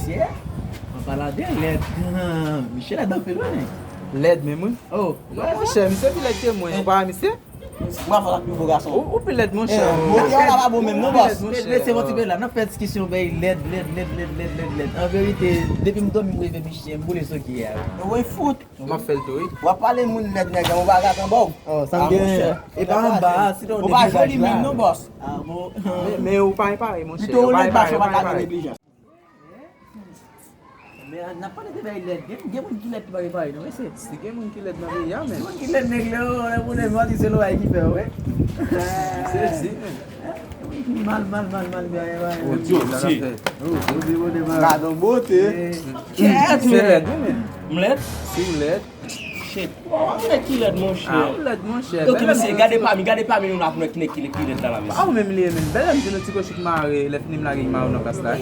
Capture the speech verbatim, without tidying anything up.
Misye, an palan de lèd, misye lèd anpil wi. Lèd menm wi. Oh, wè, monchè, misye pi lèd ke mwen. Ou pa wè misye? Mwen fò ak nouvo gason. Ou, ou pi lèd, monchè. Ou pi lèd, monchè. Lèd se yon ti bagay la. N ap fè diskisyon bay lèd, lèd, lèd, lèd, lèd, lèd, lèd. An verite, depi m dòmi, m reve misye, m boule soki a. Ou wè fout. M ap fè l tou, wi. W ap pale moun lèd, nèg, ou pa gate anba w. Oh, sa m gen. E pa anba, si w pa joli menm non, bòs. Ah bon. Men, men ou pa repare, monchè. Pito ou lèd, bòs, ou pa gate neglijans. Men n ap pale de bay lèd. Gen, gen moun ki lèd ki pa repare non, mesye. Si gen moun ki lèd nan peyi a, men. Moun ki lèd nèg la, lè moun lèd, mwen di se lòray ki fè, wi. Sezi, men. Gen moun ki mal, mal, mal, mal, men repare. Odyo, si. Gadon bote. Kèt, se lèd, wi, men. M lèd? Si w lèd. Shit. Ou wè nèg ki lèd, monchè. Ah, ou lèd, monchè. Ok, mesye, gade pami, gade pami nou la pou nou wè ki nèg ki lèd, ki lèd la, la, mesye. Ah, ou menm li ye, menm. Bèl lèm se nou ti kochik mare, lè fini m lage m mare w nan plas la.